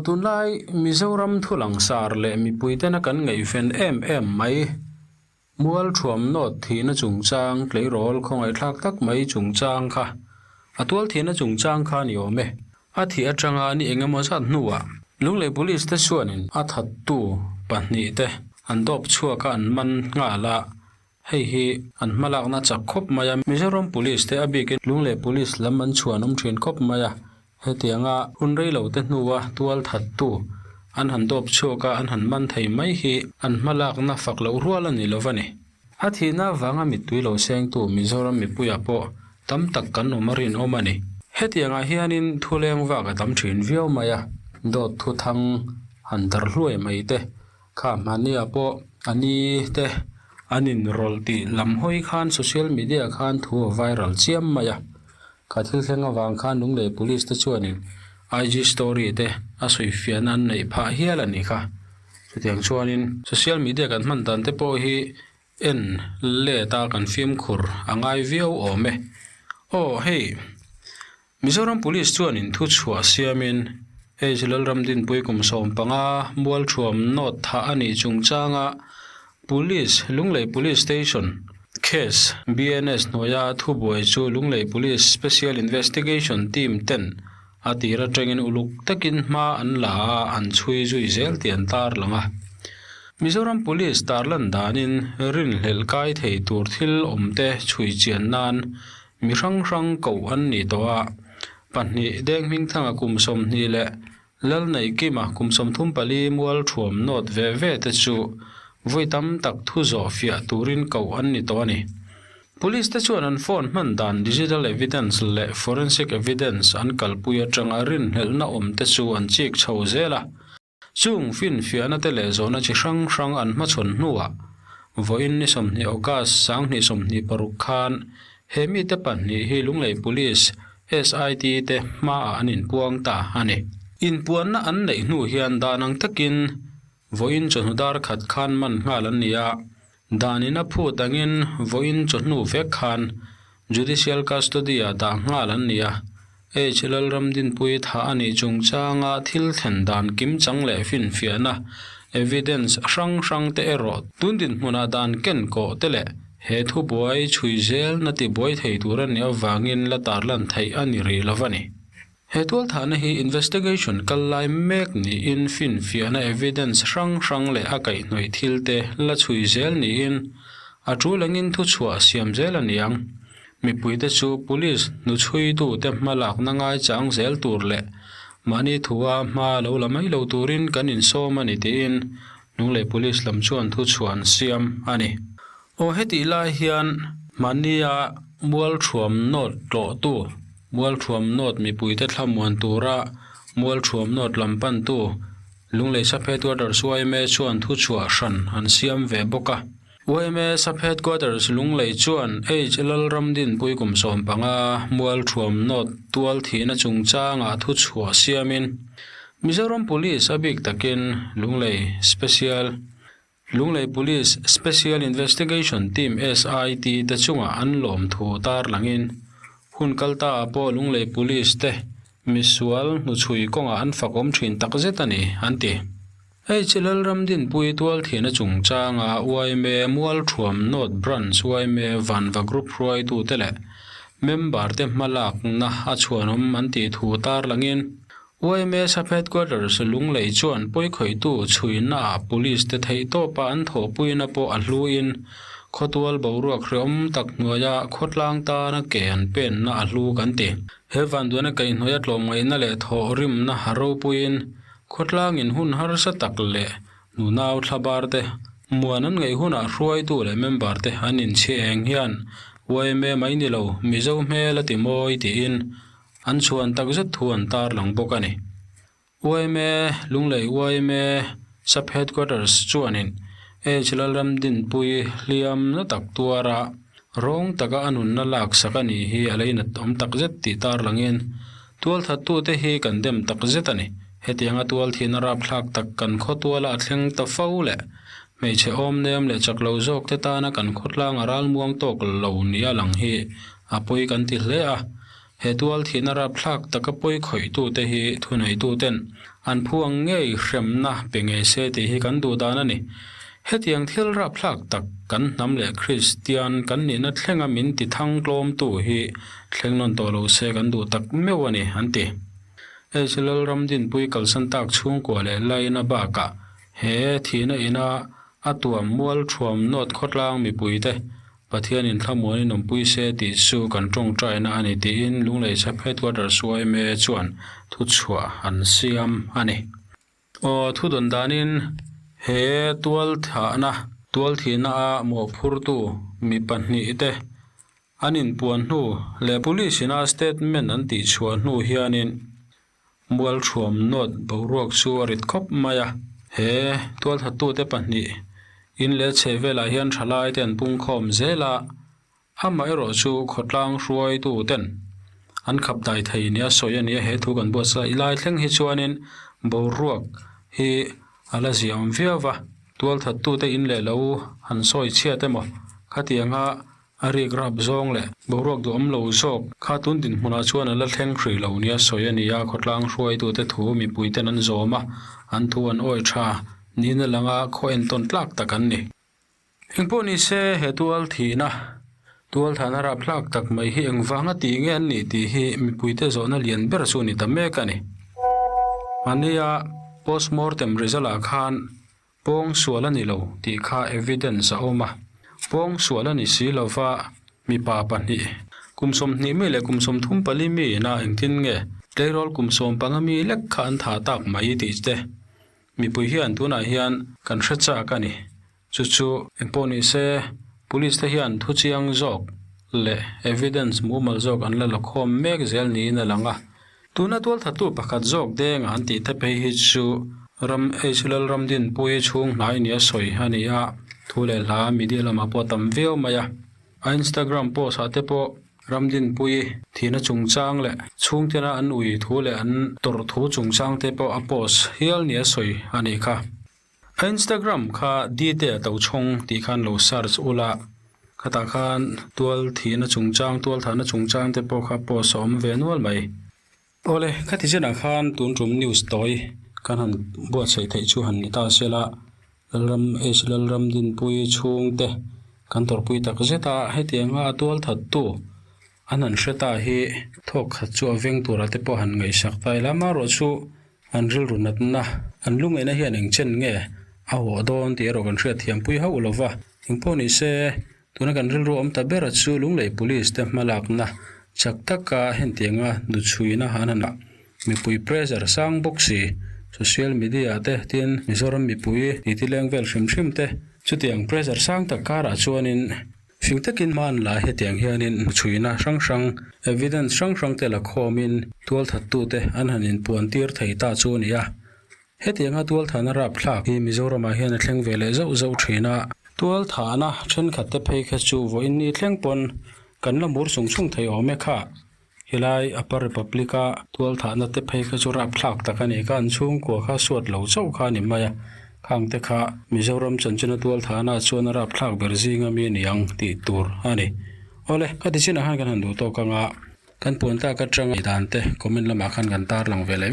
tunlai Mizoram thu langsar leh mipui tena kan ngaihven em em mai Mual thuam nawt thihna chungchang tleirawl khawngaihthlak tak mai chungchang kha a tual thihna chungchang kha a ni awm e. A thih atanga ni engemaw zat hnuah Lunglei Police te chuanin a thattu pahnihte an dawp chhuak a an man nghal a, Hei hi an hmalakna chak khawp mai a, Mizoram Police te a bikin Lunglei Police lam an chhuan awm thin khawp mai a, hetianga hun rei lo te hnua tual thattu an han dawp chhuak a, an han man thei mai hi an hmalakna fak loh rual a ni lo va ni. A thihna avanga mittui lo sengtu Mizoram mipuiah pawh tam tak kan awm a rinawm a ni. Hetiangah hianin thuleng vak a tam thin viau mai a, dawt thuthang han darh hluai mai te Kha hmahniah pawh a ni te an inrawlh tih lam hawi khan social media khan thu a viral chiam mai a. Kha thil thleng avang khan Lunglei Police te chuanin IG story te a sawifiahna an neih phah hial a ni kha. Chutiang chuanin social media kan hman dan te pawh hi en let a kan fimkhur a ngai viau awm e. Aw hei. Mizoram Police chuanin thu chhuah siamin H Lalramdinpui kum 15 Mualthuam nawt thah a nih chungchanga Police Lunglei Police Station case BNS hnuaia thubuai chu Lunglei Police Special Investigation Team ten a tir atangin uluk takin hma an la a, an chhui zui zel tih an tarlang a. Mizoram Police tarlan danin rinhlelh kai thei tur thil awmte chhui chian nan Mi hrang hrang koh an ni tawh a, pahnih deng hmingthanga kum 20 leh Lalneihkima kum 34 mual thuam nawt ve ve te chu vawi tam tak thu zawh fiah turin koh an ni tawh a ni. Police te chuan an phone hman dan digital evidence leh forensic evidence an kalpui atanga rinhlelhna awm te chu an chik chho zel a. Chung finfiahna te leh zawhna chi hrang hrang an hmachhawn hnuah vawiin ni 20 August 2026 khan he mite pahnih hi Lunglei Police SIT te hmaah an inpuang ta a ni. Inpuanna an neih hnu hian dan ang takin vawiin chawhnu dar khat khan man nghal an ni a, danin a phut angin vawiin chawhnu vek khan Judicial custody-ah dah nghal an ni a, H. Lalramdinpui thah a nih chungchanga thil thlen dan kimchang leh finfiahna, evidence, hrang hrang te erawh tun dinhmunah dan ken kawh te leh he thubuai chhui zelna tibuai thei tur a nih avangin la tarlan theih a ni rih lo a ni. He tualthahna hi investigation kal lai mek niin finfiahna evidence hrang hrang leh a kaihhnawih thil te la chhui zel niin a tul angin thuchhuah siam zel a ni ang. Mipuite chu police hnuchhuitute hmalakna ngaichang zel tur leh mahni thua hma lo la mai lo turin kan insawm a ni tiin Lunglei Police lam chuan thuchhuah an siam a ni. Aw hetih lai hian mahnia Mualthuam nawt tlawhtu, Mualthuam nawt mipuite thlamuan tura Mualthuam nawt lam pantu Lunglei Sub Headquarters yma chuan thuchhuah hran an siam ve bawk a. Yma Sub Headquarters Lunglei chuan H Lalramdinpui kum 15 Mualthuam nawt tual thihna chungchangah thuchhuah siamin Mizoram Police a bik takin Lunglei Special Lunglei Police Special Investigation Team, SIT, te chungah an lawm thu tar langin hun kal ta ah pawh Lunglei Police te misual hnuchhui kawngah an fak awm thin tak zet a ni, an ti. Hei chi Lalramdinpui tualthiana chungchanga yma Mualthuam North Branch yma Vanva Group hruaitute leh member te hmalakna a chhuanawm an tih thu tar langin YMA Sub Headquarters Lunglei chuan pawikhawihtu chhuinaah Police te theihtawpa an thawhpuina pawh a hluin khawtual boruak hreawm tak hnuaia khawtlang tana ke an penna a hlu kan ti. He vanduaina kaihhnuaia tlawmngaihna leh thawhrimna a ropuiin khawtlangin hun harsa tak leh nunau thlabar te muan an ngaih hunah hruaitu leh member te an inchhi eng hian YMA mai ni lo Mizo hmel a ti mawi tiin An chhuan tak zet thu an tarlang bawk a ni. Yma, Lunglei yma Sub Headquarters chuanin H Lalramdinpui hliam na tak tuara rawng taka a nunna laksak a nih hi a leinat awm tak zet tih tarlangin tualthattute hi kan dem tak zet a ni. Hetianga tualthihna rapthlak tak kan khawtuala a thleng ta fo leh hmeichhe awmnem leh chak lo zawkte tana kan khawtlang a ralmuang tawk lo nia lang hi a pawi kan ti hle a. He tual thihna rapthlak taka pawi khawihtute hi thuneituten an phu ang ngei hremna pe ngei se tih hi kan duh dan a ni. Hetiang thil rapthlak tak kan hnam leh Kristian kan nihna thlenga min ti thang tlawmtu hi thleng nawn tawh lo se kan duh tak meuh a ni, an ti. H Lalramdinpui kalsan tak chhungkua leh laina bakah he thihna ina a tuam mual thuam nawt khawtlang mipuite Pathianin thlamuanin awmpui se tih chu kan tawngtaina a ni tiin Lunglei Sub Headquarters yma chuan thuchhuah an siam a ni. Aw thu dawn danin he tualthahna tualthihna a mawhphurtu mi pahnihte an inpuan hnu leh Police ina statement an tihchhuah hnu hianin Mualthuam nawt boruak chu a rit khawp mai a, he tualthattute pahnih in leh chheh velah hian thalai te an pungkhawm zel a, amaherawh chu khawtlang hruaitu ten an khap dai thei nia sawi a ni a, he thu kan buatsaih lai thleng hi chuanin boruak hi a la ziaawm viau va, tualthattute in leh lo han sawi chhiat emaw khatianga A rik rap zawng leh boruak duhawm lo zawk kha tun dinhmunah chuan a la thleng hrih lo nia sawi a ni a, khawtlang hruaitute thu mipuiten an zawm a, an thu an awi tha niin a lang a, khaw entawn tlak tak an ni. Engpawh ni se, he tual thihna, tual thahna rap hlak tak mai hi engvanga tih nge an nih tih hi mipuite zawhna lian ber chu a ni ta mek a ni. Mahnia postmortem result ah khan Pawng sual a ni lo tih kha evidence a awm a, pawng sual a ni si lova mipa pahnih, kum 20 mi leh kum 34 mi ina engtin nge tleirawl kum 15 mi lek kha an thah tak mai tih te mipui hian tunah hian kan hre chak a ni. Chu chu engpawh ni se police te hian thu chiang zawk leh evidence mumal zawk an la lakhawm mek zel niin a lang a. Tuna tualthattu pakhat zawk denga an tih te phei hi chu ram H Lalramdinpuii chhung hnai nia sawi a ni a, thu leh hla media lamah pawh a tam viau mai a. A Instagram post ah te pawh Ramdinpuii thihna chungchang leh chhungtena an ui thu leh an tawrh thu chungchang te pawh a post hial nia sawi a nih kha. A Instagram kha Dite a to chhawng tih khan lo search ula, khatah khan tual thihna chungchang, tual thahna chungchang te pawh kha post a awm ve nual mai. Awle, khati chinah khan tun tum news tawi kan han buatsaih theih chu han ni ta sela, Lalram H Lalram Dinpuii chhungte kan tawrhpui tak zet a, hetianga a tual thattu an han hre ta hi thawk khat chu a veng turah te pawh han ngaihsak ta ila, amaherawh chu An rilru natna, an lungaihna hian eng chen nge a hawh dawn tih erawh kan hriat thiampui hauh lo va. Engpawh ni se, tuna kan rilru awm ta ber chu Lunglei Police te hmalakna chak taka hentianga nuchhuina an han ah. Mipui pressure sang bawk si, social media te tin Mizoram mipui titi leng vel hrim hrim te chutiang pressure sang tak karah chuanin Fing takin hman la hetiang hianin chhuina hrang hrang, evidence hrang hrang te la khawmin tualthattute an han inpuan tir thei ta chu a ni a. Hetianga tualthahna rapthlak hi Mizoramah hian a thleng ve leh zauh zauh thin a. Tualthahna thenkhat te phei kha chu vawiin ni thleng pawn kan la mur chung chung thei awm e kha. Helai Upper Republic-a tualthahna te phei kha chu rapthlak tak a ni kha, an chhungkua kha suat lo chauh kha a ni mai a, khang te kha Mizoram chanchina tualthahna chuan a rapthlak ber zinga mi a ni ang tih tur a ni. Awle, ka ti chinah khan kan han duh tawk ang a, kan puan tlak atanga dan te comment lamah khan kan tarlang ve leh vek.